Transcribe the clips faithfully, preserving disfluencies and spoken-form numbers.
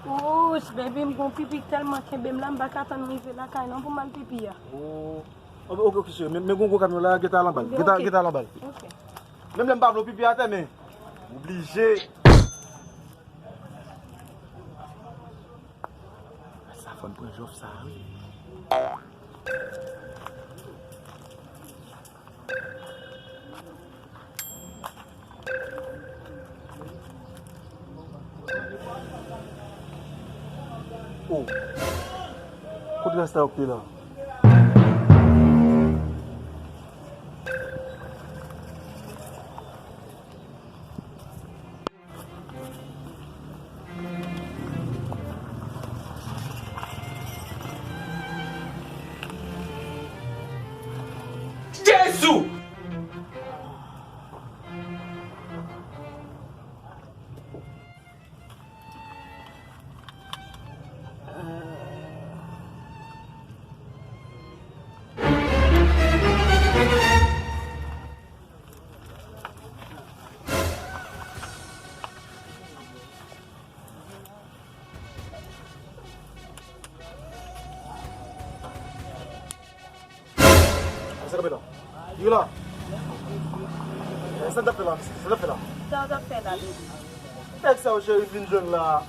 Wouch, baby, m gon pipi k tèlman kenbe m la, m pa ka tann rive lakay non pou m al pipi a. Oh. Ok, ok, ok, cheri, men, men gon gwo kamyon la, gentan al anba l. Ok, gentan, ok. Gentan al anba l. Ok. Menm lè m pa vle w pipi atè, men oblije. Sa fò n pran jòf sa a, wi. Oh. Kote rès la yo te la? Jezi! Sa kanpe la. Vire la. Sa n t ap fè la, mesye? Sa n t ap fè la? Sa w t ap fè la, baby? Nèg sa yo, cheri, vin jwenn la,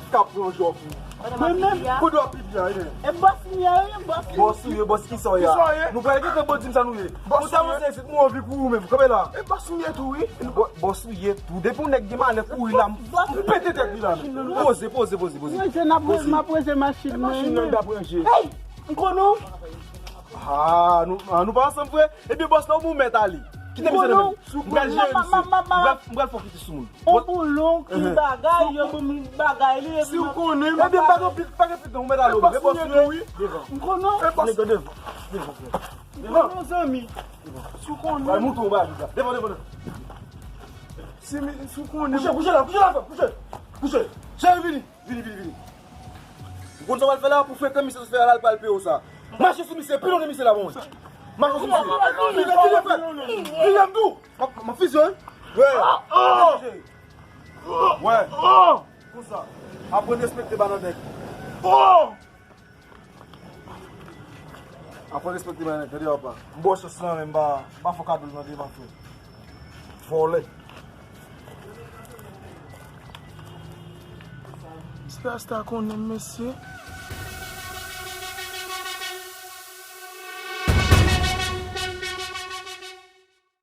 k ap pran jòf ou. Mwen menm? Kote w ap pipi a, wi, men. E bòs m ye, wi, bòs m. Bòs ou ye, bòs ki sa w ye a? Ki sa w ye? Nou pral gentan bandi m sa nou ye. Bòs ou ye? Konsa, nou se esit, nou anvi kouri menm. Kanpe la. E bòs m ye tou, wi. Bò-, bòs ou ye tou. Depi yon nèg gen malè kouri la, m, m pete tèt li la, men. Poze, poze, poze, poze. Mwen se n ap, poze. M ap poze machin mwen. Machin nan, li ap ranje. Hey! M konnen w. Ah, nou, ah, nou pa ansanm, frè? Ebyen, bòs la, ou mèt ale. Kite misye nan men m. M pral jere misye. M pral, m pral fè w kite sou moun. On boulon ki bagay, yo pou m bagay li, epi si w konnen, m pa gen pit, pa gen pit, non, ou mèt ale, ou mèt bòs ou ye. Devan. M konnen. E bòs. Nèg yo devan. Devan, frè. Devan. M konnen, zanmi. Si w konnen. Pral moute w bagay la. Devan, devan, devan. Si mi, si w konnen. Kouche, kouche la, kouche la, frè, kouche. Kouche. Cheri, vini. Vini, vini, vini. Ou konn sa w pral fè la pou frekan misye sot fè a la, l pral peye w sa. Mache sou misye, pilone misye la, bon. Mache sou misye. Vini, vini, vini, vini, vini, m di w. M ap, m ap fizye w, wi. Wè. Wè. Konsa. Aprann respekte bann nèg. Aprann respekte bann nèg, tande papa. M ba w chans lan, men m pa, m pa fè w kado l nan devan frè. Vòlè. Ti rasta konnen m, mesye.